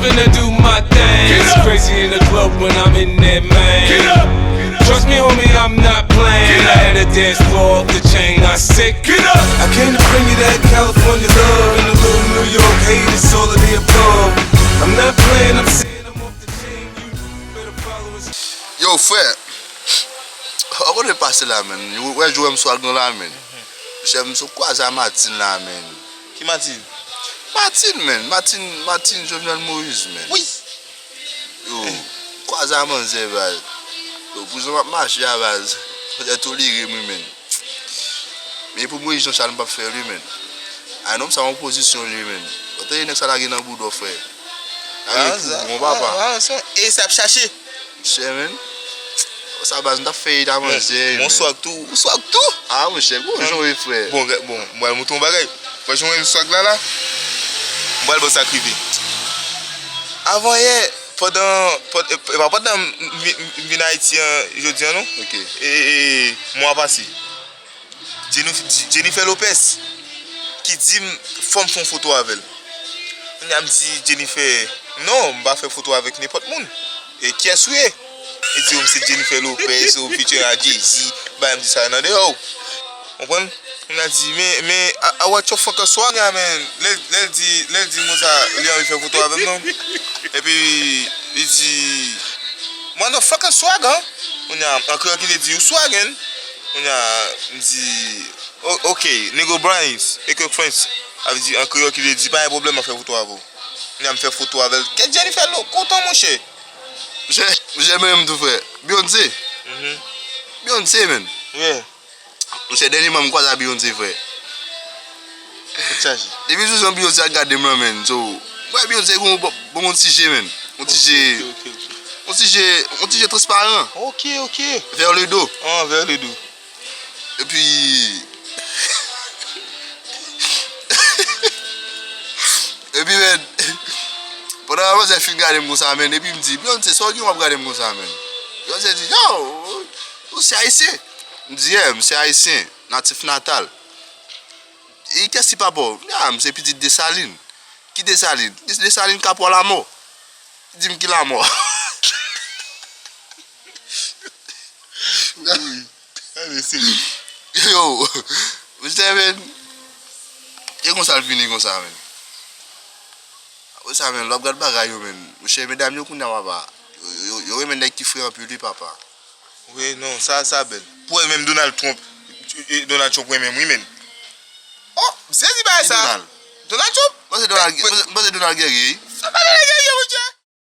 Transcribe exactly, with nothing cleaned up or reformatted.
Finna do my thing. It's crazy in the club when I'm in that man. Trust me, homie, I'm not playing. I had a dance floor off the chain. I sick. I came to bring you that California love and a little New York hate. It's all of the above. I'm not playing. I'm saying I'm off the chain. You better follow us. Yo, frè, w konnen pase la, menn. Ou wè, jwè m sou al gen la, menn. Chè m sou kwaze a Martine la, menn. Ki Martine? Martine, menn. Martine, Martine Jovenel Moïse, menn. Wi. Yo, kwaze a manzè, baz. Yo, pou jan m ap mache a, baz. Fòk tolere m, wi, menn. Men pou Moïse Jean Charles, m p ap fè l, wi, menn. Ay, nonm sa yon pozisyon, li, menn. Ou tande nèg sa lage nan boudò, frè. Lage pou bon papa. E sa ap chache. Monchè, menn. Sa baz, m t ap fè eta manzè, Bon swag tou. Ou swag tou? Ah, monchè, bon jan w ye, frè. Bon, bon, m pral montre yon bagay. Fè jan w swag la la. M pral bon sa k rive. Avan yè, pandan, pand- e pa pandan m vin- m vin Ayiti an jodi an non. Ok. E, e, mwa pase. Jennifer Lopez ki di m fò m fè yon foto avè l. Kounye a m di Jennifer, non, m pa fè foto avèk nenpòt moun. E kiyès ou ye? Li di m se Jennifer Lopez, ou featuring a Jay-Z, bagay m di sa nan deyò. Konprann? Kounye a di, men, men, I, I want your fucking swag, yeah, man. Lè, lè l di, lè l di m konsa, li anvi fè foto avè m non. Epi, li di, motherfucking swag, hein? Kounye a, an kreyòl ki vle di, ou swagen. Kounye a, m di, o- ok, nigga Bryce, aka Prince. Sa vle di, an kreyòl ki vle di, pa gen pwoblèm, m ap fè foto avè w. Kounye a, m fè foto avè l. Kèt Jennifer lo, kontan, monchè. Monchè, monchè, mwen menm tou, frè. Beyoncé. Beyoncé, menn. Yeah. Monchè, dènyèman, m kwaze a Beyoncé, frè. Tèt chaje. Depi sou jan Beyoncé ap gade m lan, menn. So, m wè Beyoncé gon bon, bon, bon ti je, menn. Yon ti je, Ok, ok, ok. yon ti je, yon ti je transparan. Ok, ok. Vers le dos. Ah, vers le dos. Epi, epi, menn, pandan manzè fin gade m konsa, menn, epi m di, Beyoncé, sa w gen w ap gade m konsa, menn? Beyoncé di, yo, ou se ayisyen? M di, yeah, m se ayisyen, natif natal. E kiyès ki papa w? Ah, m se pitit Desalin. Ki Desalin? Desalin Kapwa Lamò. Di m ki Lamò. Wi. Gade serye. Yo, monchè, menn, e konsa l fini konsa, menn. Apre sa, menn, lè w ap gad bagay yo, menn, monchè, medam yo kounye a, papa, yo, yo, yo renmen nèg ki fre anpil, wi, papa. Wi, non, sa, sa bèl. Pou wè menm Donald Trump, e, Donald Trump renmen m, wi, menn. Oh, m sezi bagay sa. Donald. Donald Trump? Mwen se Donald, mwen se Donald Guerrier. Sa pa Donald Guerrier, monchè.